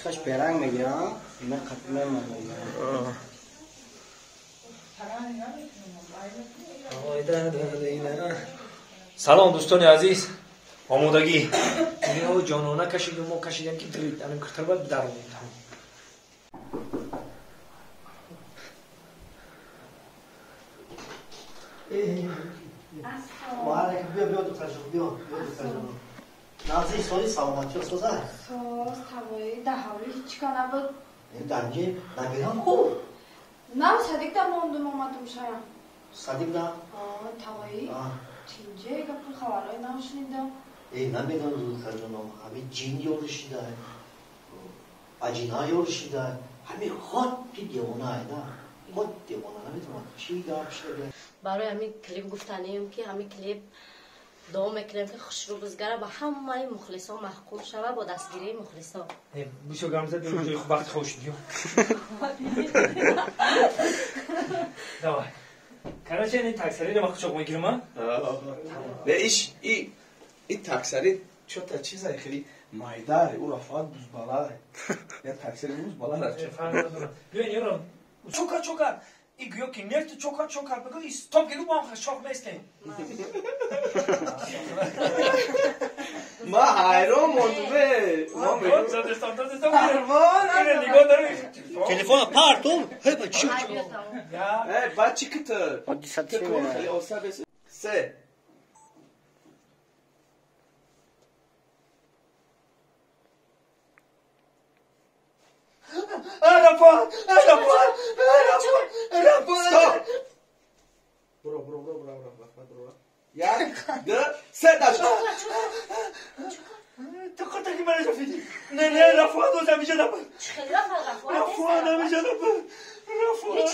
Хаш беранг мегирам, мен қатмем мегирам. Салом дӯстони азиз, омодагӣ. Инҳо ҷонона кашидем, мо кашидем ки дрит, анам киртар бад даронем. Ваалайкум, биё, биё, духтарҷон, биё, биё, духтарҷон. Нағзи сози саломатиё соза? Соз, тавои, даҳавли ҳеч ка набуд. Данҷи набирам хуб. Нав садик да мондум омадум шая. Садик да? Тавои, тинҷе гапи хабарҳои нав шунидам. Намедонам духтарҷоном, ҳамин ҷин ёришида, аҷина ёришида, ҳамин хотти девона да. Хот девона, намедонам чӣ гап шуда. Барои ҳамин клип гуфтанем ки ҳамин клип дуо мекунем ки хушрӯ бизгара ба ҳамаи мухлисон маҳкум шава бо дастгирии мухлисон. Бисёр гам зад, ҷои вақти хош биё. Давай. Короче, ин таксариро ман хушоқ мегирам, а? Не, иш и таксари чё-то чизай хеле майдай, ӯ рафаат бузбалай. Я таксари бузбала ра. Биё инро чока чока. И гӯё ки нефту чока чока бигӯ, и стоп гиру бо ҳам шох местем. Ма ҳайрон мондум, э. Телефона партум, ҳеба чӣ? Э, баъд чӣ китр? Хеле оса бес. Се. Рафаат, Рафаат, Рафаат, Рафаат. Стоп. Бро, бро, бро, бро, бро, Рафаат, бро. Як, ду, се, даш. Ту қуртаки мана шафиди. Не, не, Рафаат оз ҳамиша набуд. Рафаат ҳамиша набуд. Рафаат.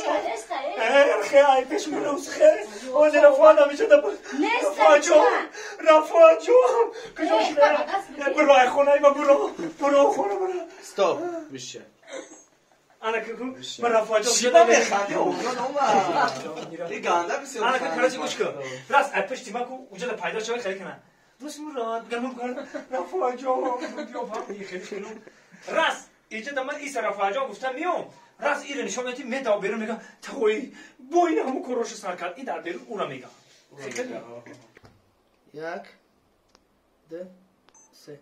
Хе, ай пеш мурус, хе. Оз Рафаат ҳамиша набуд. Рафаат ҷон, Рафаат ҷон. Куҷо шуда? Буро, ай хонаи ма буро. Буро, хона буро. Стоп, биша. Ана ку ман Рафаат ҷон. Чӣ ба механди? Оброн омад. И ганда бисёр. Ана ку короче гӯш кун. Раст ай пушти ман ку уҷада пайдо шавай хеле кунам. Дӯст мурод, ганум кар. Рафаат ҷон, биё фаҳмиди хеле кунум. Раст иҷада ман иса Рафаат ҷон гуфтам миём. Раст иро нишон медиҳем, медав берун мегам, тавои бо ин ҳамун коррошо сар кард. И дар берун ура мегам. Як, ду, се.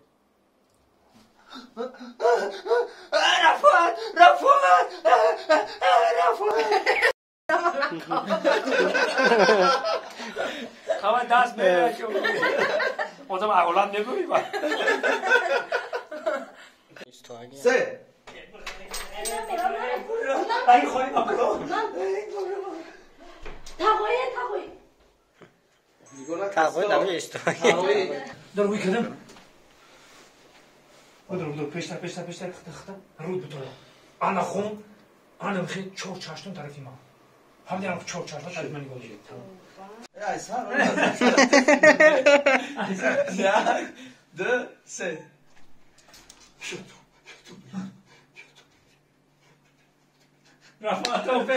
Рафаат, Рафаат, Рафаат. Хава даст мерашо. Одам аголат мебури ба. Се. Ай хои мабро. Тағои, тағои. Тағои дар истоги. Дар уй кадам. Буdur, буdur, пештар, пештар, пештар, хита, хита, руд бутора. Ана хун, ана михе чор чаштон тарафи ман. Ҳамди ана чор чаштон тарафи ман нигоҳ доред. Ай, сар. Як, ду, се. Рафаат офе.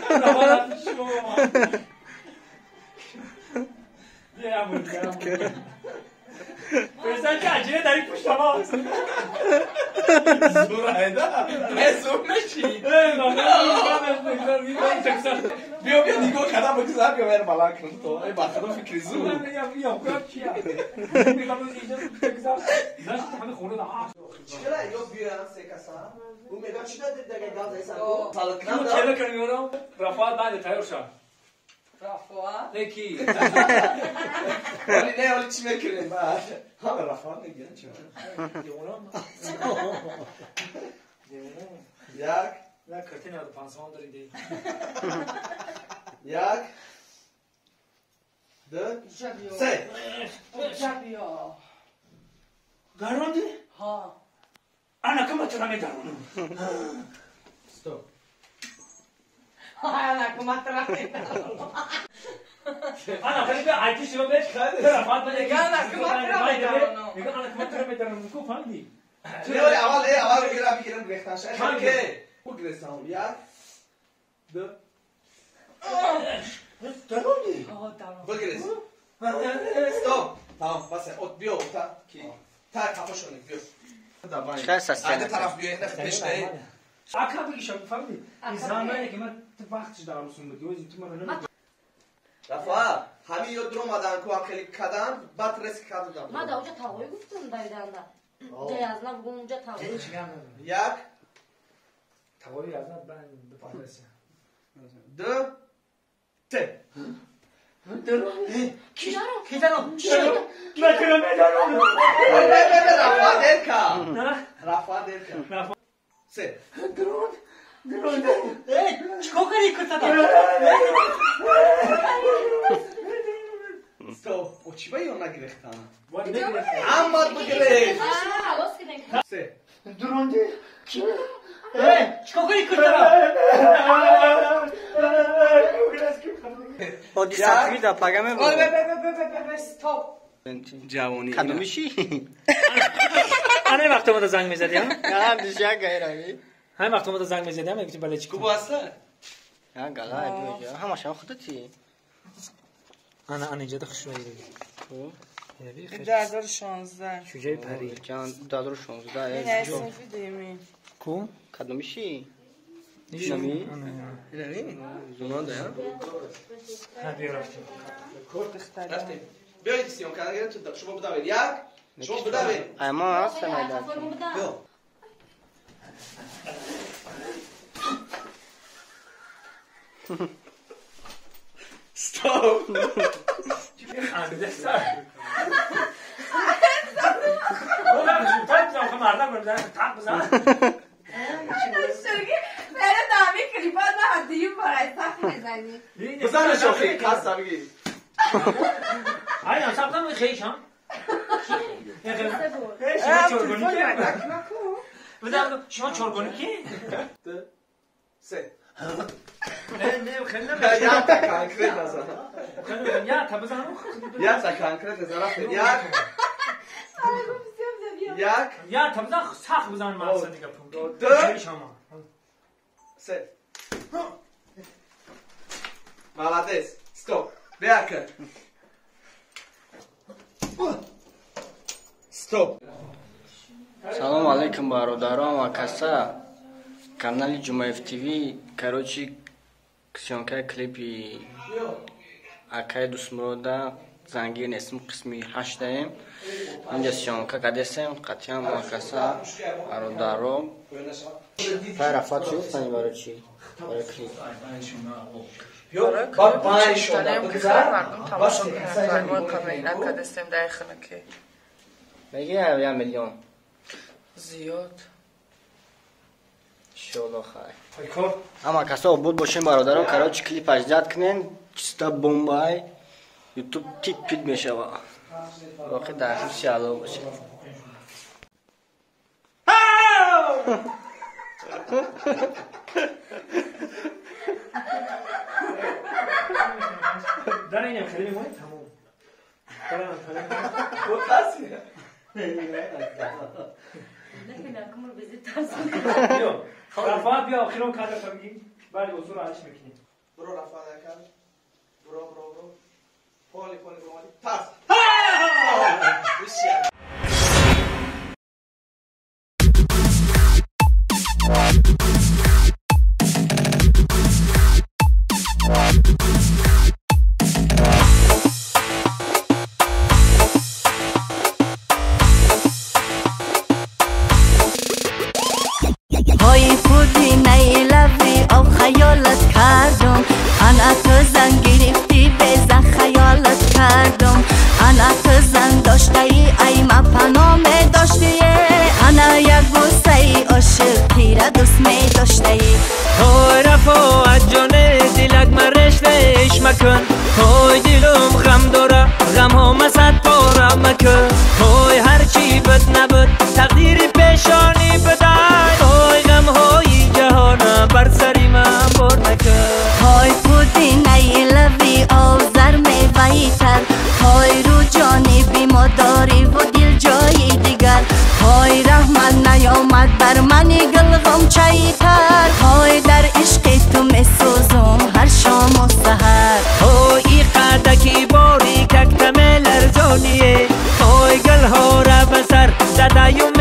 Рафаат шумо. Я буд, я буд. Пештар ки аҷине дар ин пушта ма. Зурайда, не зур меши. Биё, биё, нигоҳ кардам, бигзар, биё, мер баланд кунам то. Эй, ба худо фикри зур. Чикара, ё биёям се каса? Ӯ мегӯяд, чӣ дадед, дага гап заи сар ку? Салкнам да. Чела кардем, ёрам? Рафаат баъде тайёр шав. Рафаат? Не, ки? Оли, не, оли чӣ мекунем? Ҳама Рафаат мегӯянд, чӣ? Як. На, картина 95 дори. Як. Ду. Се. Гаронди? Ҳа. Ана кама тура медаронам. Стоп. Ана кама тура медаронам. Ана хеле бе айти шумо беш. Рафаат мега ана кама тура медаронам. Мега ана кама тура медаронам. Ку фаҳмиди? Не, оли аввал, аввал бигирам, бигирам грехтан ша. Ке? Ку гресам. Як. Ду. Дарони? Бигрес. Стоп. Тамом, басе. От биё, ота ки. Та кафошони биё. چقدر سسته اگه طرف بیای نه پیش نه اکا بگیشم فهمیدی این زمانی که من تو وقتش دارم بگی تو من نمی‌دونم رفا همین یاد رو مدن کو هم خیلی کدن بعد رس کدن ما دا اونجا تاوی گفتم دایداندا از نه بگم اونجا تاوی یک تاوی از نه بن بپرسه دو سه کی دارم من کرم دارم رفا دلکا رفا دلکا سه درون چیکار کردی کتا استوب و چی باید نگرفتن اما بگیره سه درون کی چیکار کردی کتا با دیسپلی دا پاگمه بود. استاپ. جوانی. کدومشی؟ آنه وقت ما زنگ می‌زدی ها؟ نه دیشا غیرمی. همین وقت ما زنگ می‌زدی هم میگفتیم بله چی؟ کو اصلا؟ نه غلا بیوجا همش خودتی. انا اینجا دخش شویی. خب. 2016. شجاع پری. چند 2016. نه صنفی دیمی. کو؟ کدومشی؟ نمی؟ نمی؟ زمان ده ها بیا رفتیم. رفتیم. بیایید سیام کردن تو شما بدوید یک شما بدوید. اما هستم ایداد. بیا. استاپ. بزن شوخی قصد بگی. آیا سبزم خیش ها؟ شما چورگونی که؟ شما چورگونی که؟ دو سه نه خیلی نه یا تا کانکریت نزن یا تا بزن یا تا کانکریت نزن یک یک یا تا بزن سخت بزن من دیگه دو سه Молодец. Стоп. Бяка. Стоп. Салом алейкум бародарон ва каса. Канали Ҷумаев ТВ, короче, съёмкаи клипи акаи Дустмурода зангир нестим қисми 8 даем. Инҷа съёмка кардесем, қатъиян мо каса бародаро. Пай рафат чӣ гуфтани барои чӣ? Барои клип. مردم تماشا کنن ما کاملا کدستیم در خنکه میگه یه میلیون زیاد انشالله خیر اما کسا بود باشین برادران короче клип аждад кунен чиста бомбай ютуб тит пит мешава воқеъ дар ҳифзи Аллоҳ бошед. در اینم خیلی میمونه تموم. دارم بیا رفعت بیا آخرون کار رو میگیم بعد اصول علیش میکنیم. برو رفعت کار برو برو برو پولی پولی برو پاس. های دلم غم داره غم ها مسد پاره مکن های هرچی بد نبود تقدیر پیشانی بدن های غم های جهانه بر سری من بار نکن های پودی نیلوی آزر میوهی تر های رو جانی بی داری و دل جای دیگر های رحمت نیامد بر من گل غمچه تر های در عشق تو میسوزم هر شام و سحر های قدکی باری ککتم لرزانیه های گل ها را به سر زده.